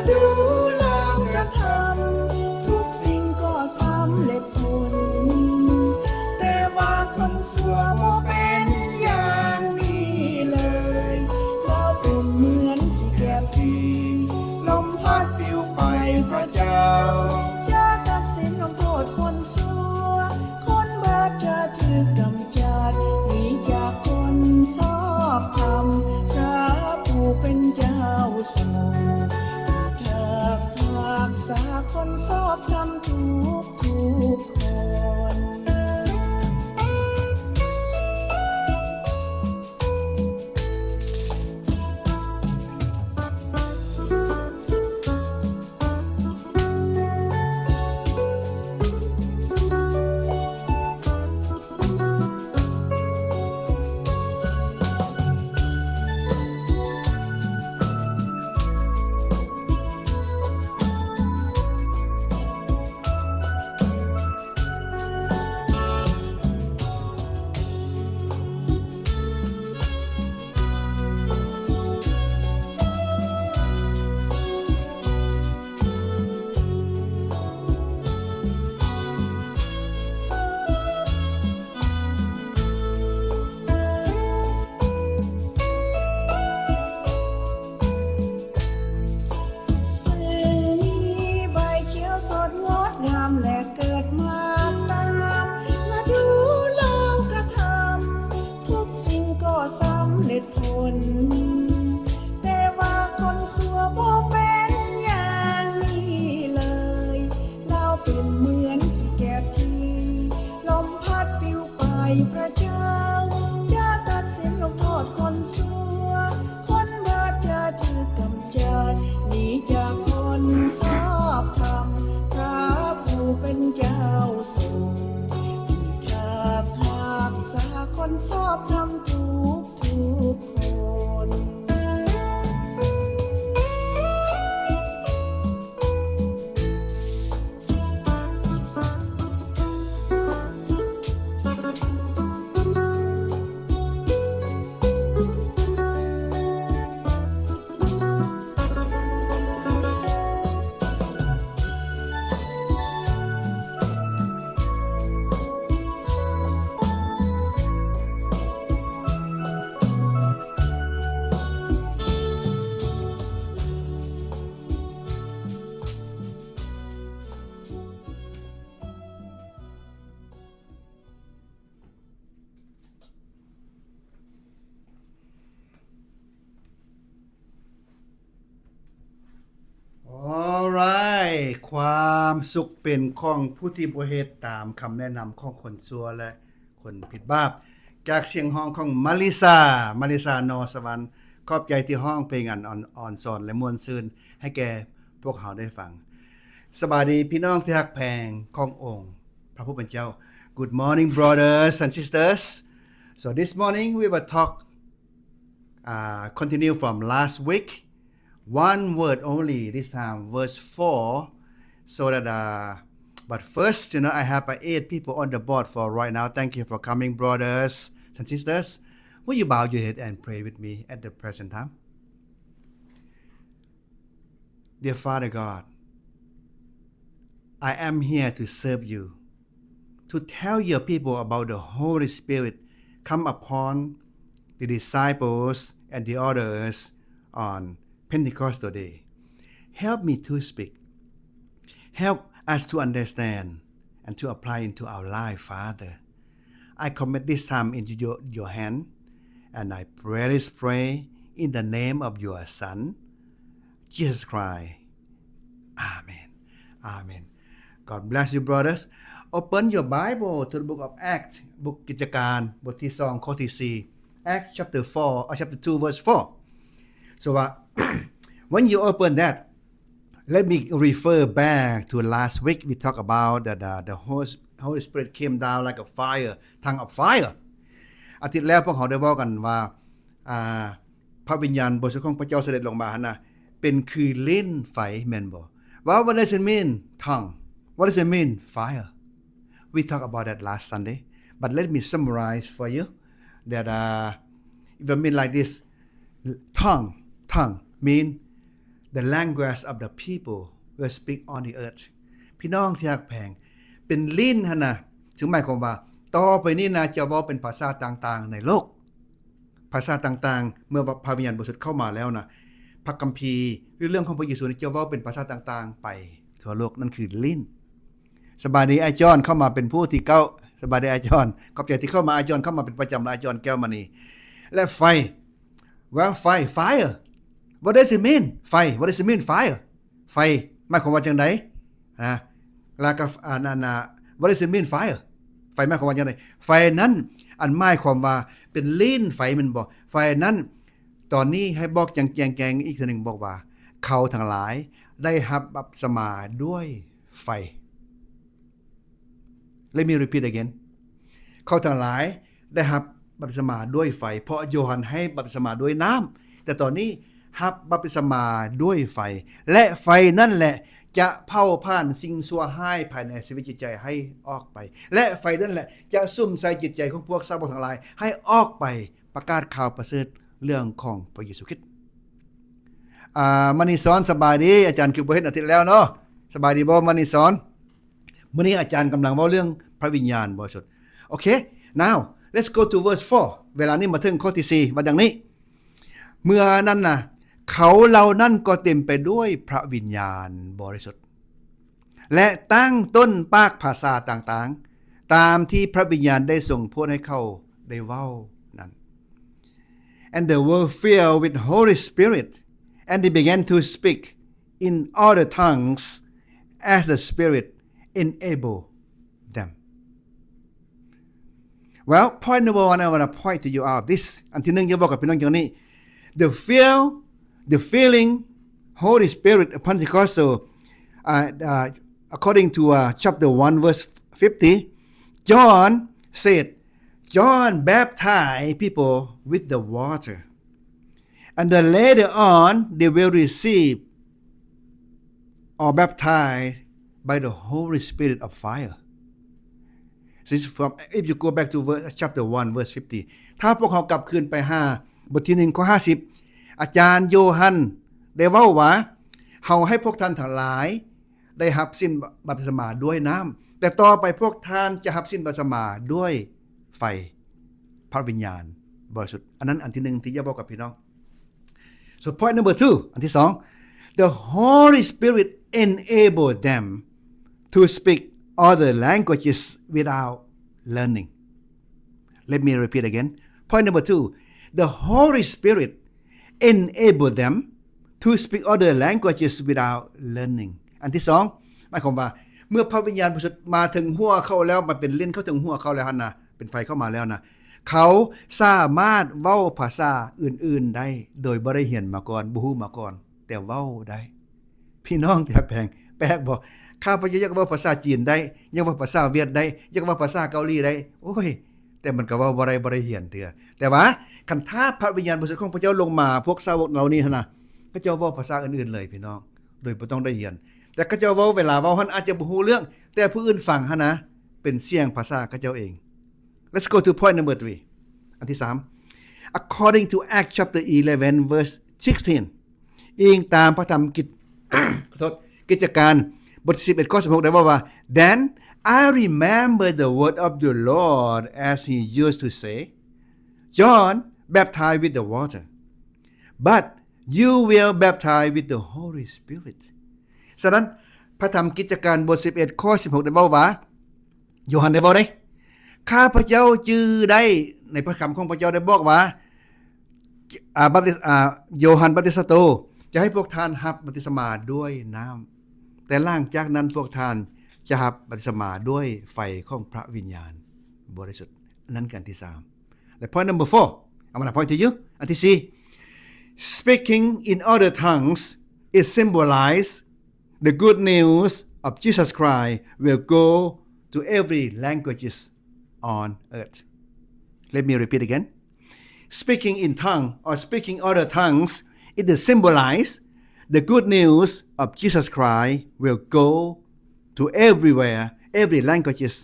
ดูแล้วกระทำ ทุกสิ่งก็สำเร็จผล แต่ว่าคนชั่วบ่เป็นอย่างนี้เลย เราเป็นเหมือนขี้แกบที่ลมพัดปลิวไป พระเจ้าจะตัดสินลงโทษคนชั่ว คนบาปจะถูกกำจัดหนีจากคนชอบธรรม พระผู้เป็นเจ้าทรงพิทักษ์รักษาคนชอบธรรมทุกทุกคน ซึ่งมีใบเขียวสดงดงามและเกิดมาตามฤดูโลกธรรม ทุกสิ่งก็สำเร็จผล แต่ว่าคนชั่วบ่เป็นอย่างนี้เลย ลาวเป็นเหมือนขี้แกบที่ลมพัดปลิวไป พระเจ้าจะตัดสินลงโทษคนชั่ว คนบาปจะถูกกำจัดหนีจากคนชอบธรรม พระผู้เป็นเจ้าทรงพิทักษ์รักษาคนชอบธรรมทุกทุกคน Alright ຄວາມສຸກເປັນຂອງຜູ້ທີ່ບໍ່ເຮັດຕາມຄຳແນະນຳຂອງຄົນຊົ່ວ ແລະ ຄົນຜິດບາບ ຈາກສຽງຮ້ອງຂອງມາລິຊາ ມາລິຊາ ນອສະຫວັນ. ຂອບໃຈທີ່ຮ້ອງເພງອັນອ່ອນ ອ່ອນຊອນ ແລະ ມ່ວນຊື່ນໃຫ້ແກ່ພວກເຮົາໄດ້ຟັງ. ສະບາຍດີພີ່ນ້ອງທີ່ຮັກແພງຂອງອົງພະຜູ້ເປັນເຈົ້າ. Good morning, brothers and sisters. So this morning we will talk, uh, continue from last week. One word only, this time verse four. So that, uh, but first, you know, I have, uh, eight people on the board for right now. Thank you for coming, brothers and sisters. Will you bow your head and pray with me at the present time? Dear Father God, I am here to serve you, to tell your people about the Holy Spirit come upon the disciples and the others on Pentecostal day. Help me to speak. Help us to understand and to apply into our life, Father. I commit this time into your, your hand, and I pray this prayer in the name of your Son, Jesus Christ. Amen. Amen. God bless you, brothers. Open your Bible to the book of Acts, ບົດກິດຈະການ ບົດທີສອງ ຂໍ້ທີສີ່ Acts chapter four, uh, chapter two, verse four. So, uh, when you open that, let me refer back to last week. We talk about the, the, the Holy, Holy Spirit came down like a fire, tongue of fire. ອາທິດແລ້ວພວກເຮົາໄດ້ເວົ້າກັນວ່າ ອ່າ ພະວິນຍານບໍລິສຸດຂອງພະເຈົ້າສະເດັດລົງມາຫັ້ນນະ ເປັນຄືລີ້ນໄຟ ແມ່ນບໍ່? Well, what does it mean, tongue? What does it mean, fire? We talk about that last Sunday, but let me summarize for you that, uh, it will mean like this. Tongue, tongue mean the language of the people will speak on the earth. ພີ່ນ້ອງທີ່ຮັກແພງ, ເປັນລີ້ນຫັ້ນນະ, ຊຶ່ງໝາຍຄວາມວ່າ ຕໍ່ໄປນີ້ນະ ຈະເວົ້າເປັນພາສາຕ່າງໆໃນໂລກ. ພາສາຕ່າງໆ ເມື່ອພະວິນຍານບໍລິສຸດເຂົ້າມາແລ້ວນະ, ພະຄຳພີ ຫຼື ເລື່ອງຂອງພະເຢຊູນີ້ ຈະເວົ້າເປັນພາສາຕ່າງໆໄປທົ່ວໂລກ, ນັ້ນຄືລີ້ນ. ສະບາຍດີອ້າຍຈອນ ເຂົ້າມາເປັນຜູ້ທີເກົ້າ. ສະບາຍດີອ້າຍຈອນ, ຂອບໃຈທີ່ເຂົ້າມາ. ອ້າຍຈອນເຂົ້າມາເປັນປະຈຳແລ້ວ, ອ້າຍຈອນແກ້ວມະນີ. ແລະ ໄຟ Well, ໄຟ fire. What does it mean? ໄຟ What does it mean, fire? ໄຟໝາຍຄວາມວ່າຈັ່ງໃດ? ນະ ແລ້ວກໍ ອັນ ອັນ What does it mean, fire? ໄຟໝາຍຄວາມວ່າຈັ່ງໃດ? ໄຟນັ້ນ ອັນໝາຍຄວາມວ່າເປັນລີ້ນໄຟແມ່ນບໍ່? ໄຟນັ້ນ ຕອນນີ້ໃຫ້ບອກຢ່າງແຈ້ງແຈ້ງອີກເທື່ອໜຶ່ງ, ບອກວ່າ ເຂົາທັງຫຼາຍໄດ້ຮັບບັບຕິສະມາດ້ວຍໄຟ. Let me repeat again. ເຂົາທັງຫຼາຍໄດ້ຮັບບັບຕິສະມາດ້ວຍໄຟ, ເພາະໂຢຮັນໃຫ້ບັບຕິສະມາດ້ວຍນ້ຳ, ແຕ່ຕອນນີ້ຮັບບັບຕິສະມາດ້ວຍໄຟ, ແລະ ໄຟນັ້ນແຫຼະຈະເຜົາຜານສິ່ງຊົ່ວຮ້າຍພາຍໃນຊີວິດຈິດໃຈໃຫ້ອອກໄປ, ແລະ ໄຟນັ້ນແຫຼະຈະສຸມໃສ່ຈິດໃຈຂອງພວກສາວກທັງຫຼາຍໃຫ້ອອກໄປປະກາດຂ່າວປະເສີດເລື່ອງຂອງພະເຢຊູຄຣິດ. ອ່າ ມະນີສອນ ສະບາຍດີ. ອາຈານຄືບໍ່ເຫັນອາທິດແລ້ວເນາະ. ສະບາຍດີບໍ່ ມະນີສອນ? ມື້ນີ້ອາຈານກຳລັງເວົ້າເລື່ອງພະວິນຍານບໍລິສຸດ. ໂອເຄ now let's go to verse four. ເວລານີ້ມາເຖິງຂໍ້ທີສີ່ ວ່າດັ່ງນີ້, ເມື່ອນັ້ນນະ ເຂົາເຫຼົ່ານັ້ນກໍເຕັມໄປດ້ວຍພະວິນຍານບໍລິສຸດ ແລະ ຕັ້ງຕົ້ນປາກພາສາຕ່າງໆ ຕາມທີ່ພະວິນຍານໄດ້ຊົງໂພດໃຫ້ເຂົາໄດ້ເວົ້ານັ້ນ. And they were filled with Holy Spirit, and they began to speak in other tongues as the Spirit enabled them. Well, point number one, I wanna point to you out this. ອັນທີໜຶ່ງ ຢາກບອກກັບພີ່ນ້ອງຢ່າງນີ້, the fill, the filling Holy Spirit of Pentecostal, uh, uh, according to, uh, chapter one, verse fifty, John said, John baptized people with the water, and then later on they will receive or baptized by the Holy Spirit of fire. This is from, if you go back to verse, chapter one, verse fifty, ຖ້າພວກເຮົາກັບຄືນໄປຫາບົດທີໜຶ່ງ ຂໍ້ຫ້າສິບ, ອາຈານໂຢຮັນໄດ້ເວົ້າວ່າ ເຮົາໃຫ້ພວກທ່ານທັງຫຼາຍໄດ້ຮັບສິນບັບຕິສະມາດ້ວຍນ້ຳ, ແຕ່ຕໍ່ໄປພວກທ່ານຈະຮັບສິນບັບຕິສະມາດ້ວຍໄຟ ພະວິນຍານບໍລິສຸດ. ອັນນັ້ນອັນທີໜຶ່ງທີ່ຢາກບອກກັບພີ່ນ້ອງ. So point number two, ອັນທີສອງ, the Holy Spirit enabled them to speak other languages without learning. Let me repeat again. Point number two, the Holy Spirit enabled them to speak other languages without learning. ອັນທີສອງ ໝາຍຄວາມວ່າ ເມື່ອພະວິນຍານບໍລິສຸດມາເຖິງຫົວເຂົາແລ້ວ, ມາເປັນລິ້ນເຂົ້າເຖິງຫົວເຂົາແລ້ວຫັ້ນນະ, ເປັນໄຟເຂົ້າມາແລ້ວນະ, ເຂົາສາມາດເວົ້າພາສາອື່ນໆໄດ້ ໂດຍບໍ່ໄດ້ຮຽນມາກ່ອນ, ບໍ່ຮູ້ມາກ່ອນ, ແຕ່ເວົ້າໄດ້. ພີ່ນ້ອງທີ່ຮັກແພງ, ແປກບໍ່? ຂ້າພະເຈົ້າຢາກເວົ້າພາສາຈີນໄດ້, ຢາກເວົ້າພາສາຫວຽດໄດ້, ຢາກເວົ້າພາສາເກົາຫຼີໄດ້, ໂອ້ຍ, ແຕ່ມັນກໍເວົ້າບໍ່ໄດ້, ບໍ່ໄດ້ຮຽນເທື່ອ. ແຕ່ວ່າຄັນຖ້າພະວິນຍານບໍລິສຸດຂອງພະເຈົ້າລົງມາ, ພວກສາວົກເຫຼົ່ານີ້ຫັ້ນນະ, ເຂົາເຈົ້າເວົ້າພາສາອື່ນໆເລີຍ, ພີ່ນ້ອງ, ໂດຍບໍ່ຕ້ອງໄດ້ຮຽນ. ແຕ່ເຂົາເຈົ້າເວົ້າ, ເວລາເວົ້າຫັ້ນອາດຈະບໍ່ຮູ້ເລື່ອງ, ແຕ່ຜູ້ອື່ນຟັງຫັ້ນນະ, ເປັນສຽງພາສາເຂົາເຈົ້າເອງ. Let's go to point number three. ອັນທີສາມ, according to Acts chapter eleven, verse sixteen, ອີງຕາມພະທຳກິດ, ຂໍໂທດ, ກິດຈະການ ບົດທີສິບເອັດ ຂໍ້ສິບຫົກ ໄດ້ເວົ້າວ່າ, Then I remember the word of the Lord as he used to say, John baptized with the water, but you will baptize with the Holy Spirit. ສະນັ້ນ ພະທຳກິດຈະການ ບົດສິບເອັດ ຂໍ້ສິບຫົກ ໄດ້ເວົ້າວ່າ, ໂຢຮັນໄດ້ເວົ້າເດ້, ຂ້າພະເຈົ້າຈື່ໄດ້ ໃນພະຄຳຂອງພະເຈົ້າໄດ້ບອກວ່າ, ອາ, ບັບຕິ, ອາ, ໂຢຮັນບັບຕິສະໂຕ ຈະໃຫ້ພວກທ່ານຮັບບັບຕິສະມາດ້ວຍນ້ຳ, ແຕ່ຫຼັງຈາກນັ້ນພວກທ່ານຈະຮັບບັບຕິສະມາດ້ວຍໄຟຂອງພະວິນຍານບໍລິສຸດ. ອັນນັ້ນຄືອັນທີສາມ. ແລະ point number four, I wanna point to you. ອັນທີສີ່, speaking in other tongues, it symbolize the good news of Jesus Christ will go to every languages on earth. Let me repeat again. Speaking in tongue or speaking other tongues, it symbolize the good news of Jesus Christ will go to everywhere, every languages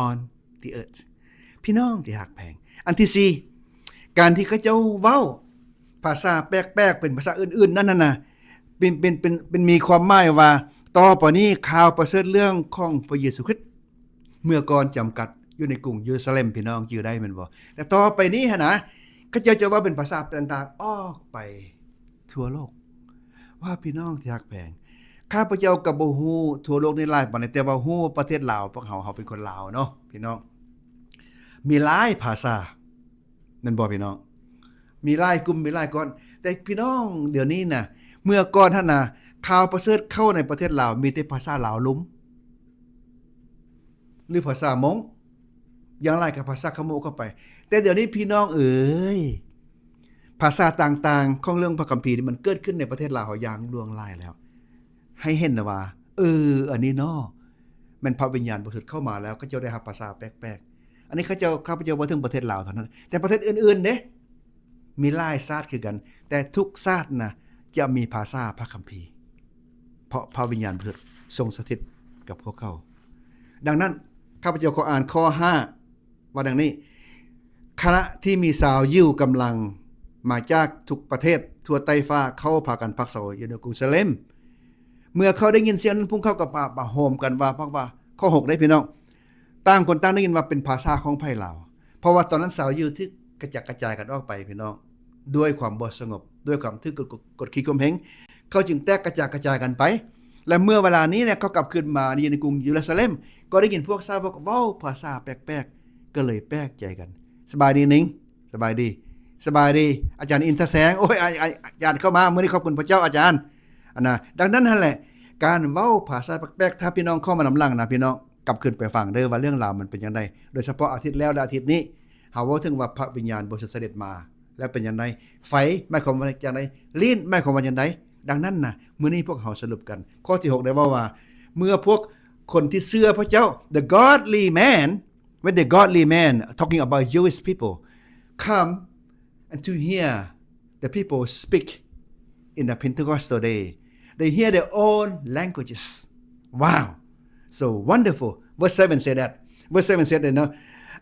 on the earth. ພີ່ນ້ອງທີ່ຮັກແພງ, ອັນທີສີ່, ການທີ່ເຂົາເຈົ້າເວົ້າພາສາແປກໆ ເປັນພາສາອື່ນໆນັ້ນນະ, ເປັນ ເປັນ ເປັນ ເປັນ ມີຄວາມໝາຍວ່າ ຕໍ່ໄປນີ້ຂ່າວປະເສີດເລື່ອງຂອງພະເຢຊູຄຣິດ ເມື່ອກ່ອນຈຳກັດຢູ່ໃນກຸງເຢຣູຊາເລັມ ພີ່ນ້ອງຈື່ໄດ້ແມ່ນບໍ່? ແຕ່ຕໍ່ໄປນີ້ຫັ້ນນະ ເຂົາເຈົ້າຈະເວົ້າເປັນພາສາຕ່າງໆອອກໄປທົ່ວໂລກ. ວ່າພີ່ນ້ອງທີ່ຮັກແພງ, ຂ້າພະເຈົ້າກໍບໍ່ຮູ້ທົ່ວໂລກນີ້ຫຼາຍປານໃດ, ແຕ່ວ່າຮູ້ປະເທດລາວພວກເຮົາ, ເຮົາເປັນຄົນລາວເນາະ ພີ່ນ້ອງ, ມີຫຼາຍພາສາ ແມ່ນບໍ່ພີ່ນ້ອງ? ມີຫຼາຍກຸ່ມ ມີຫຼາຍກ້ອນ. ແຕ່ພີ່ນ້ອງ ດຽວນີ້ນະ, ເມື່ອກ່ອນຫັ້ນນະ ຂ່າວປະເສີດເຂົ້າໃນປະເທດລາວ ມີແຕ່ພາສາລາວລຸ່ມ ຫຼື ພາສາມົ້ງ, ຢ່າງຫຼາຍກໍພາສາຂະໂມກເຂົ້າໄປ. ແຕ່ດຽວນີ້ພີ່ນ້ອງເອີຍ, ພາສາຕ່າງໆຂອງເລື່ອງພະຄຳພີນີ້ ມັນເກີດຂຶ້ນໃນປະເທດລາວເຮົາຢ່າງຫຼວງຫຼາຍແລ້ວ. ໃຫ້ເຫັນນະວ່າ ເອີ ອັນນີ້ເນາະ ແມ່ນພະວິນຍານບໍລິສຸດເຂົ້າມາແລ້ວ ເຂົາເຈົ້າໄດ້ຮັບພາສາແປກໆ. ອັນນີ້ເຂົາເຈົ້າ, ຂ້າພະເຈົ້າເວົ້າເຖິງປະເທດລາວເທົ່ານັ້ນ, ແຕ່ປະເທດອື່ນໆເດ້ ມີຫຼາຍຊາດຄືກັນ, ແຕ່ທຸກຊາດນະ ຈະມີພາສາພະຄຳພີ ເພາະພະວິນຍານບໍລິສຸດຊົງສະຖິດກັບພວກເຂົາ. ດັ່ງນັ້ນ ຂ້າພະເຈົ້າຂໍອ່ານຂໍ້ຫ້າ ວ່າດັ່ງນີ້, ຂະນະທີ່ມີຊາວຢິວກຳລັງມາຈາກທຸກປະເທດທົ່ວໃຕ້ຟ້າເຂົ້າພາກັນພັກເຊົາຢູ່ໃນເຢຣູຊາເລັມ, ເມື່ອເຂົາໄດ້ຍິນສຽງນັ້ນ ພວກເຂົາກໍປະ, ປະໂຮມກັນວ່າ, ເພາະວ່າ ຂໍ້ຫົກເດ້ພີ່ນ້ອງ, ຕ່າງຄົນຕ່າງໄດ້ຍິນວ່າເປັນພາສາຂອງໃຜລາວ. ເພາະວ່າຕອນນັ້ນຊາວຢິວຖືກກະຈັດກະຈາຍກັນອອກໄປພີ່ນ້ອງ, ດ້ວຍຄວາມບໍ່ສະຫງົບ, ດ້ວຍຄວາມຖືກກົດ, ກົດ, ກົດຂີ່ຂົ່ມເຫງ, ເຂົາຈຶ່ງແຕກກະຈັດກະຈາຍກັນໄປ. ແລະ ເມື່ອເວລານີ້ແຫຼະ ເຂົາກັບຄືນມາຢູ່ໃນກຸງເຢຣູຊາເລັມ, ກໍໄດ້ຍິນພວກສາວົກເວົ້າພາສາແປກໆ, ກໍເລີຍແປກໃຈກັນ. ສະບາຍດີນິງ, ສະບາຍດີ, ສະບາຍດີ ອາຈານອິນທະແສງ. ໂອ້ຍ ອາ, ອາ, ອາຈານເຂົ້າມາມື້ນີ້, ຂອບຄຸນພະເຈົ້າອາຈານ. ອັນນະ, ດັ່ງນັ້ນຫັ້ນແຫຼະ ການເວົ້າພາສາແປກໆ, ຖ້າພີ່ນ້ອງເຂົ້າມານຳຫຼັງນະ ພີ່ນ້ອງ ກັບຄືນໄປຟັງເດີ້ວ່າເລື່ອງລາວມັນເປັນຈັ່ງໃດ. ໂດຍສະເພາະອາທິດແລ້ວ ແລະ ອາທິດນີ້ ເຮົາເວົ້າເຖິງວ່າພະວິນຍານບໍລິສຸດສະເດັດມາແລ້ວເປັນຈັ່ງໃດ, ໄຟໝາຍຄວາມວ່າຈັ່ງໃດ, ລີ້ນໝາຍຄວາມວ່າຈັ່ງໃດ. ດັ່ງນັ້ນນະ, ມື້ນີ້ພວກເຮົາສະຫຼຸບກັນ. ຂໍ້ທີຫົກໄດ້ເວົ້າວ່າ ເມື່ອພວກຄົນທີ່ເຊື່ອພະເຈົ້າ, the godly man, when the godly man, talking about Jewish people, come and to hear the people speak in the Pentecostal day, they hear their own languages. Wow, so wonderful. Verse seven said that, verse seven said that, you know,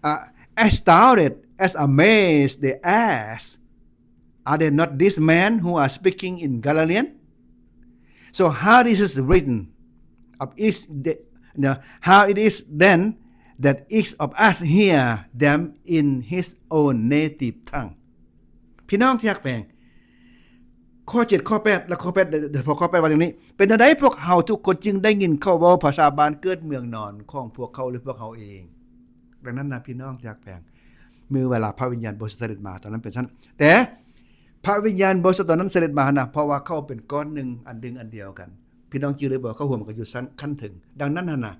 uh, astounded, as amazed, they asked, "Are they not these men who are speaking in Galilean? So how this is written of each, the, the, how it is then that each of us hear them in his own native tongue?" ພີ່ນ້ອງທີ່ຮັກແພງ, ຂໍ້ເຈັດ ຂໍ້ແປດ ແລະ ຂໍ້ແປດ ໂດຍສະເພາະຂໍ້ແປດວ່າຈັ່ງນີ້, ເປັນແນວໃດພວກເຮົາທຸກຄົນຈຶ່ງໄດ້ຍິນເຂົາເວົ້າພາສາບ້ານເກີດເມືອງນອນຂອງພວກເຂົາ ຫຼື ພວກເຮົາເອງ? ດັ່ງນັ້ນນະ ພີ່ນ້ອງທີ່ຮັກແພງ, ເມື່ອເວລາພະວິນຍານບໍລິສຸດສະເດັດມາຕອນນັ້ນເປັນຊັ້ນ, ແຕ່ພະວິນຍານບໍລິສຸດຕອນນັ້ນສະເດັດມາຫັ້ນນະ ເພາະວ່າເຂົາເປັນກ້ອນໜຶ່ງ ອັນໜຶ່ງອັນດຽວກັນ. ພີ່ນ້ອງຈື່ໄດ້ບໍ່? ເຂົາຮ່ວມກັນຢູ່ຊັ້ນຂັ້ນເທິງ. ດັ່ງນັ້ນຫັ້ນນະ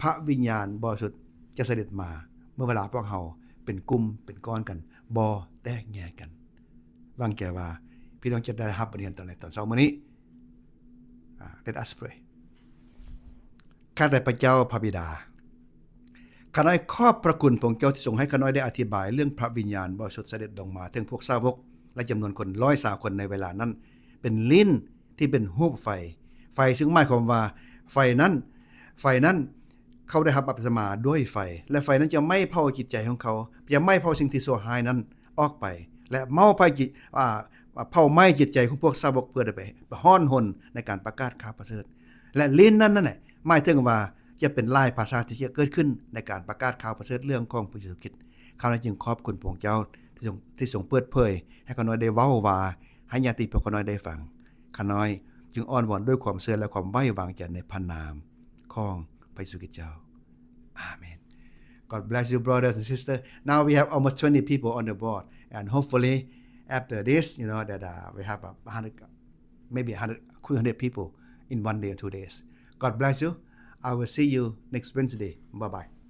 ພະວິນຍານບໍລິສຸດຈະສະເດັດມາ ເມື່ອເວລາພວກເຮົາເປັນກຸ່ມເປັນກ້ອນກັນ ບໍ່ແຕກແຍກກັນ. ຫວັງໃຈວ່າພີ່ນ້ອງຈະໄດ້ຮັບບົດຮຽນຕອນໃນຕອນເຊົ້າມື້ນີ້. ອ່າ Let us pray. ຂ້າແຕ່ພະເຈົ້າພະບິດາ, ຂ້ານ້ອຍຂອບພະຄຸນພະອົງເຈົ້າທີ່ຊົງໃຫ້ຂ້ານ້ອຍໄດ້ອະທິບາຍເລື່ອງພະວິນຍານບໍລິສຸດສະເດັດລົງມາເຖິງພວກສາວົກ ແລະ ຈຳນວນຄົນຮ້ອຍຊາວຄົນໃນເວລານັ້ນ ເປັນລີ້ນທີ່ເປັນຮູບໄຟ, ໄຟຊຶ່ງໝາຍຄວາມວ່າໄຟນັ້ນ, ໄຟນັ້ນເຂົາໄດ້ຮັບບັບຕິສະມາດ້ວຍໄຟ ແລະ ໄຟນັ້ນຈະໄໝ້ເຜົາຈິດໃຈຂອງເຂົາ, ຈະໄໝ້ເຜົາສິ່ງທີ່ຊົ່ວຮ້າຍນັ້ນອອກໄປ ແລະ ເຜົາໄຟຈິດ, ອ່າ, ເຜົາໄໝ້ຈິດໃຈຂອງພວກສາວົກ ເພື່ອໄດ້ໄປຮ້ອນຮົນໃນການປະກາດຂ່າວປະເສີດ. ແລະ ລີ້ນນັ້ນນັ້ນແຫຼະ ໝາຍເຖິງວ່າຈະເປັນຫຼາຍພາສາທີ່ຈະເກີດຂຶ້ນໃນການປະກາດຂ່າວປະເສີດເລື່ອງຂອງພະເຢຊູຄຣິດ. ຂ້ານ້ອຍຈຶ່ງຂອບຄຸນພະອົງເຈົ້າທີ່ຊົງ, ທີ່ຊົງເປີດເຜີຍໃຫ້ຂ້ານ້ອຍໄດ້ເວົ້າວ່າ ໃຫ້ຍາດຕິພວກຂ້ານ້ອຍໄດ້ຟັງ. ຂ້ານ້ອຍຈຶ່ງອ້ອນວອນດ້ວຍຄວາມເຊື່ອ ແລະ ຄວາມໄວ້ວາງໃຈໃນພະນາມຂອງພະເຢຊູຄຣິດເຈົ້າ. Amen. God bless you, brothers and sisters. Now we have almost twenty people on the board, and hopefully after this, you know, that, uh, we have a hundred, maybe a hundred, two hundred people in one day or two days. God bless you. I will see you next Wednesday. Bye-bye.